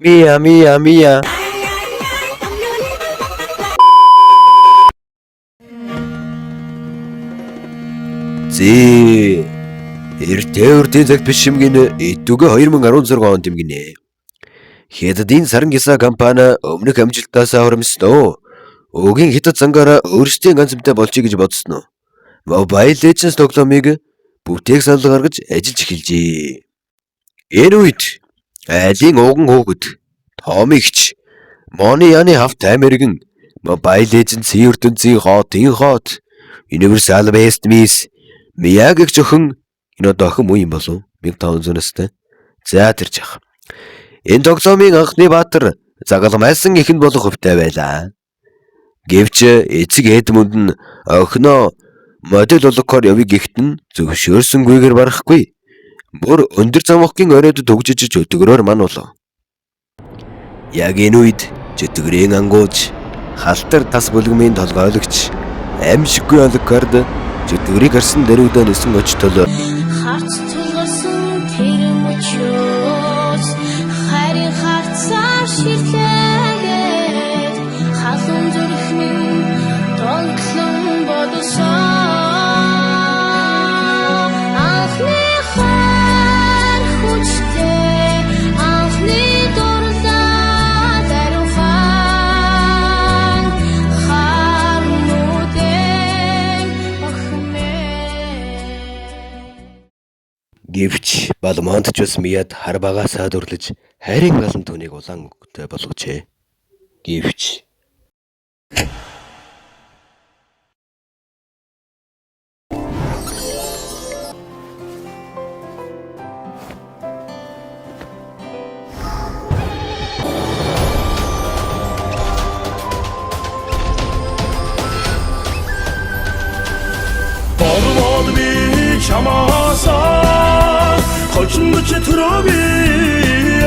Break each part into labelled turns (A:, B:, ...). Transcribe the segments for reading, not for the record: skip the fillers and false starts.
A: Мия мия мия. Зээ. Эртээ үрдийн цагт биш юм гинэ. Эдүгэ 2016 онд юм гинэ. Хятадын саран гясаа компани өмнөх амжилтаасаа хоромсноо. Өгийн хятад зангаараа өөрсдийн ганц юмтай болчихъя гэж бодсон уу? Mobile Legends тоглоомыг бүтээх санал гаргаж ажиллаж эхэлжээ. Энэ үед айлын уган хөөхд Томигч Моны Яны хавт Америкэн Mobile Legends-ийн ертөнцийн хотын хот Universal Best Miss Мияг охин энэ одоо охин муу юм болов 1500 настай. За тэр жах. Энэ тоглоомын анхны баатар загалмайсан ихэнд болох өвтэй байлаа. Гэвч эцэг Эдмунд нь охиноо модель болгохоор явъя гэхэд нь зөвшөөрсөнгүйгээр барахгүй. Бүр өндөр замхгийн оройд төгжиж чөтгөрөөр мануулав. Яг энэ үед чөтгөрийн ангууж халтар тас бүлгмийн толгойлогч аимшиггүй Алукард чөтгөрийг харсан даруйдаа нисэн очтол
B: Харц тулгасан тэр мөчөөс хайрын харцаар ширлээгээд халуун зүрх минь донтлон бодсон. Анхны хайр хүчтэй, анхны дурлал ариухан хар нүдэн охин.
A: Гэвч Балмонт ч бас Мияд хар багаасаа дурлаж хайрын галан түүнийг улаан өнгөтэй болгожээ. Гэвч
C: Борвол би чамаасаа хожимч төрөвие.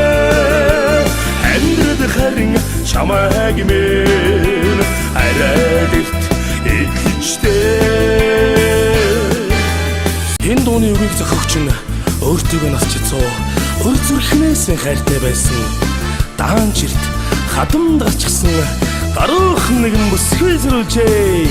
C: Амьдрал харин чамайг минь арай дэрт эдлэжтэй. Энэ дууны үгийг зохиогч нь өөртөөгөө нас чицүү өр зүрхнээс хайртай байсан даанчирт хадамд гарчихсан даруухан нэгэн бүсгүй зөрүүлжээ.